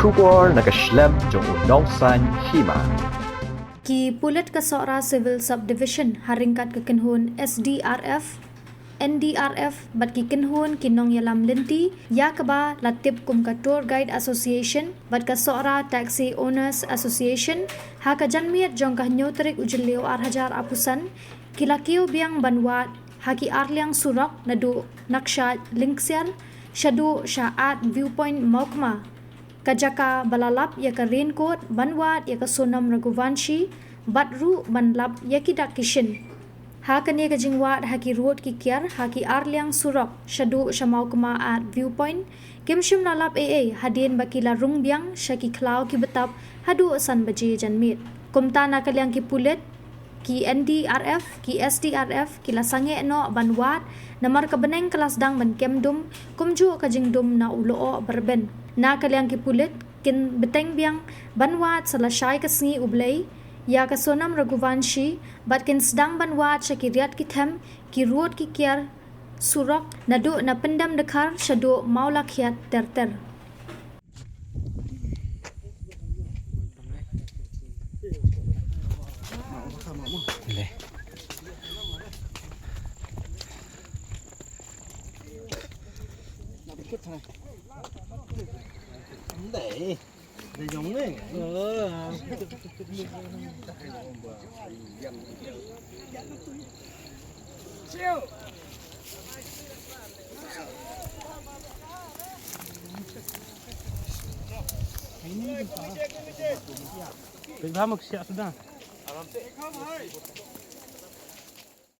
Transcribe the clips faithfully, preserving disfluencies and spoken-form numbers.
Khubor na ka shlem jong u nongsaiñ hima. Ki pulit ka Sohra Civil Subdivision ha ryngkat ka kynhun S D R F, N D R F bad ki kynhun ki nongïalam lynti ïa kaba la tip kum ka Tour Guide Association bad ka Sohra Taxi Owners Association ha ka janmiet jong ka hynñiew tarik u Jylliew ar hajar arphew san ki la kiew biang ban wad ha ki arliang surok naduh Nakshaid Lyngksiar shaduh sha Art Viewpoint Mawkma. Ka jaka ba la lap ïa ka raincoat ban wad ïa ka Sonam Raghuvanshi bad ruh ban lap ïa ki dak ki shin. Ha kane ka jingwad ha ki rud ki kiar ha ki arliang surok shaduh sha Mawkma Art Viewpoint kim shym la lap ei ei hadien ba ki la rung biang sha ki khlaw ki btap haduh san baje janmiet. Kumta na ka liang ki pulit, ki N D R F, ki S D R F ki la sangeh noh ban wad namar ka bneng ka la sdang ban kem dum kumjuh ka jingdum na u lyoh ba rben. Na ka liang ki pulit kin bteng biang ban wad sa lashai ka sngi U Blei ïa ka Sonam Raghuvanshi bad kin sdang ban wad sha ki riat ki them, ki rud ki kiar surok naduh na Pyndem Dkhar shaduh Mawlakhiat ter ter.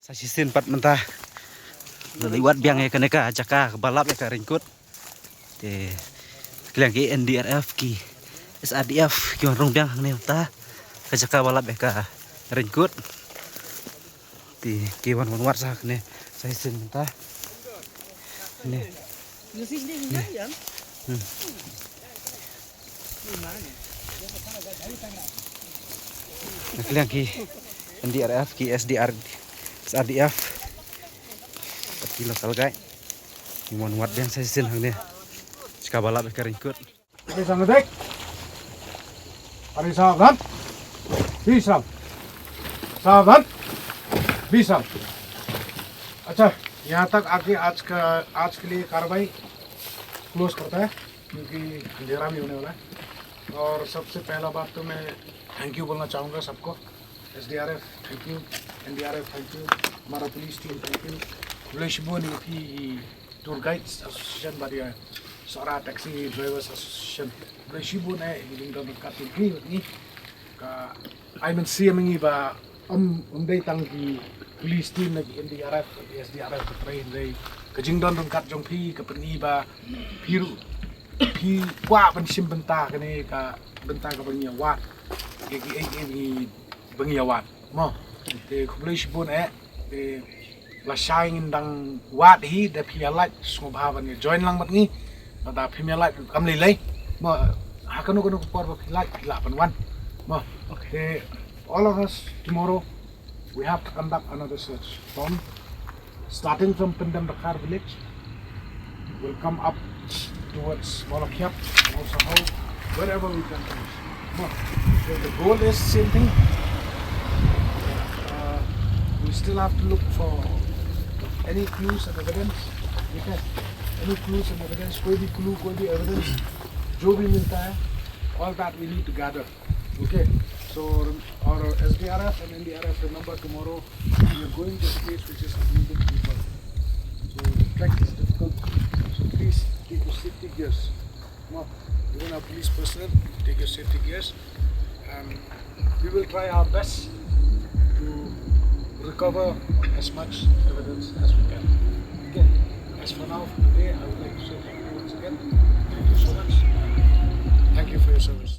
Sa shisien pat mynta la leit wad biang ïa kane ka jaka kaba lap ïa ka raincoat. Te ka liang ki N D R F, ki S R D F ki wan rung biang hangne mynta ka jaka ba lap ïa ka raincoat. Te ki wan wan wad sa hangne sa shisien mynta. Ne. Hmm. Na ka liang ki N D R F, ki S D R, S R D F. Ki la salgai. Ki mon wat biang sa shisien hangne. Jaka ba lap ïa ka raincoat. Ready, सामने देख। अरे सावधान। विश्राम। सावधान। विश्राम। अच्छा, यहाँ तक आके आज का, आज के लिए कार्रवाई क्लोज करता है, क्योंकि अंधेरा भी होने वाला है। और सबसे पहला बात तो मैं थैंक यू बोलना चाहूँगा सबको, SDRF thank you, NDRF thank you, हमारा police team thank you, Khublei shibun ïa phi i tour guides association bad ïa Sohra taxi drivers association. Khublei shibun eh i jingdon ryngkat jong phi bad ngi. Ka ai mynsiem ïa ngi ba ym, ym dei tang ki police team ne ki NDRF, ki SDRF ka trei, hynrei ka jingdon ryngkat jong phi ka pyni ba phi ruh phi kwah ban shim bynta kane ka bynta kaba ngi ïa wad. Ki, ki, ki, ki, ba ngi ïa wad. Mo. Te khublei shibun eh. Te lashai ngin dang wad hi, da phi ïa lait sngewbha ban ïa join lang bad ngi. Lada phim ïa lait kam lei lei. Mo, ha kano kano ka por ba phi lait phi lah ban wan. Mo. Okay. Te all of us tomorrow we have to conduct another search from, starting from Pyndem Dkhar village. We'll come up towards Mawlakhiap, Mawsaho, wherever we can reach. But the goal is same thing. Uh, we still have to look for any clues and evidence. Okay? Any clues and evidence, कोई भी clue, कोई भी evidence, जो भी मिलता है, all that we need to gather. Okay, so our SDRF and NDRF, remember tomorrow we are going to a place which is a million people. So the trek is difficult. So please take your safety gears. Come on, even our police personnel, take your safety gears. And we will try our best to recover as much evidence as we can. Okay, as for now, for today, I would like to say thank you once again. Thank you so much. Thank you for your service.